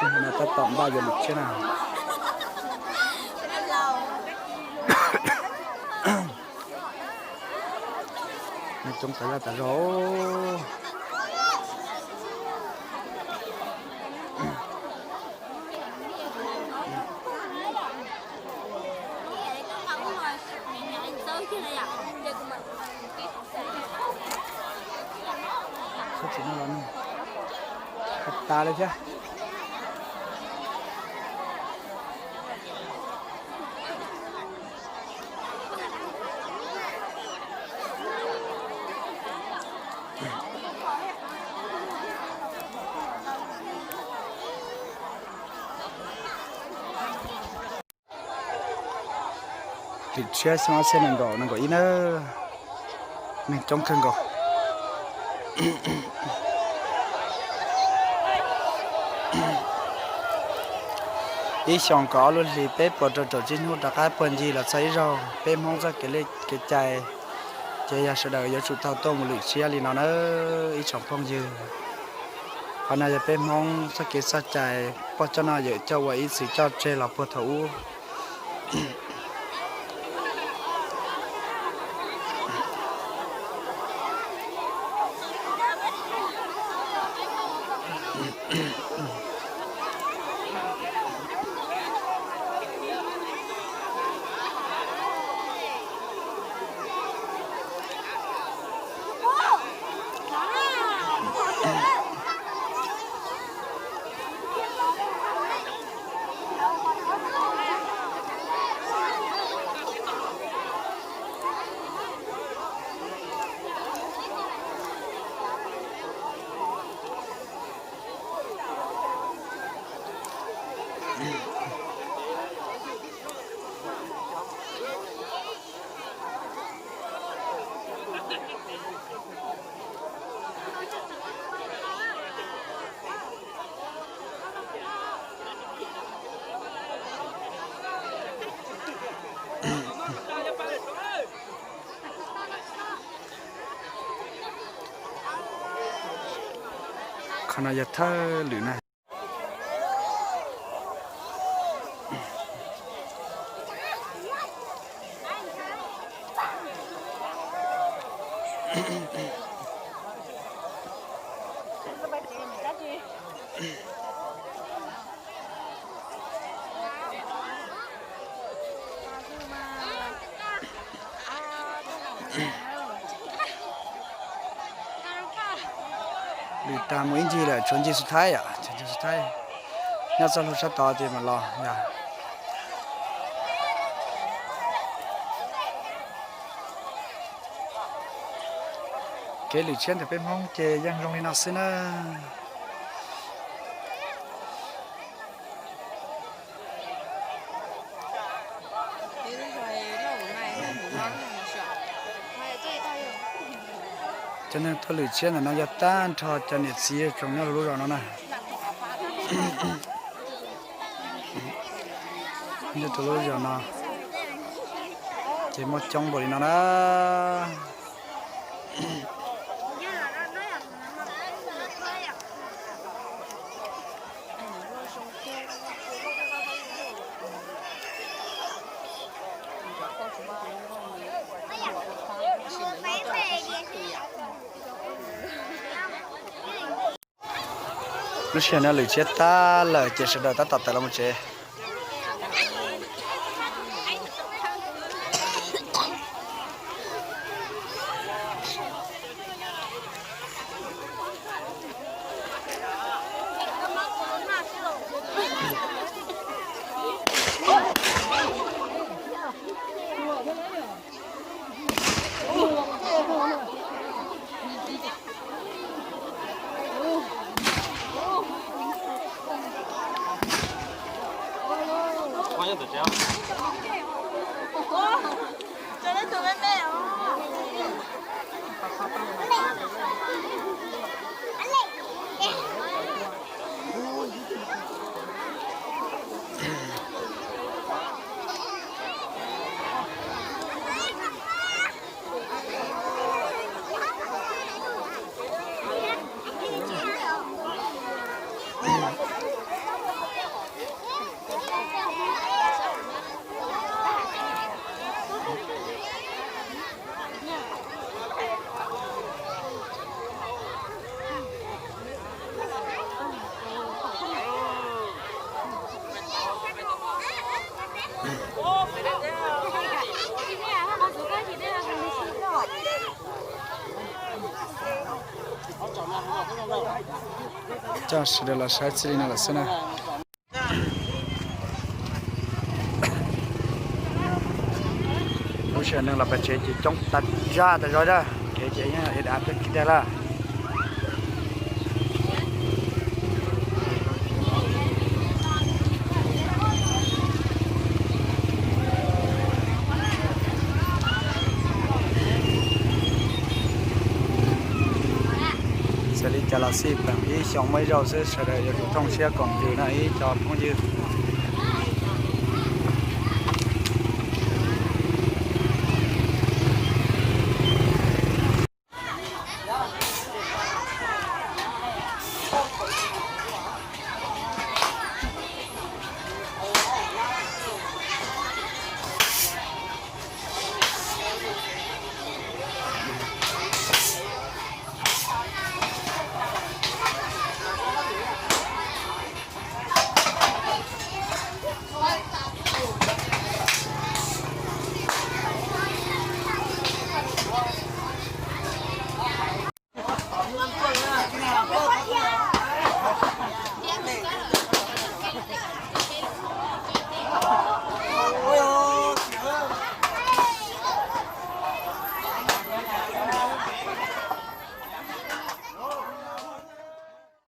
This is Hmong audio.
No tab tom npaj yuav lwm tshiab na. Neeg coob tas zaj tas zog. Sab tim no los tas li thiab. Lwm tshiab xyoo ob txhiab nees nkaum nees nkaum ib na, neeg coob kawg nkaus. Ib xyoos kaum ob lub hlis peb puas rau caum tsib hnub rov qab puag ncig los txog ib zaug peb Hmoob txoj kev li kev cai, ces yog sawv daws yuav tsum tau tuaj mus lwm tshiab li no na ib tsoom phooj ywg. Qhov no yog peb Hmoob txoj kev txoj cai, poj coj noj yawm coj ua ib txwm coj tseg los puag thaum ub. Qhov no yog thawj lwm na. Lwm tag mus ib ncig lawm, tshuav ncig xub thaib yom, tshuav ncig xub thaib. Nyob txoj hlua sab tod ces mam los yom. Kev lwm tshiab ntawm peb Hmoob ces yeej zoo li no xwb na. Cov neeg tuaj lwm tshiab ntawm no yog tag nrho cov niam txiv tsoom nyob rau lub zos no na. Nyob rau lub zos no ces muaj coob npaum li no na. Lub sij hawm no lwm tshiab tag lawm ces sawv daws tab tom tawm los mus tsev. Coj sawv daws los saib txij li no lawm xwb na. Lub sij hawm neeg los pem tsev ces coob tas zaj tas zog na, kev ces yeej dav peb kiag tiag lawm. Txawm li cas los xij peem ib xyoo muaj ib zaug xwb, sawv daws yuav tsum thooj siab koom ntws no ib co phooj ywg.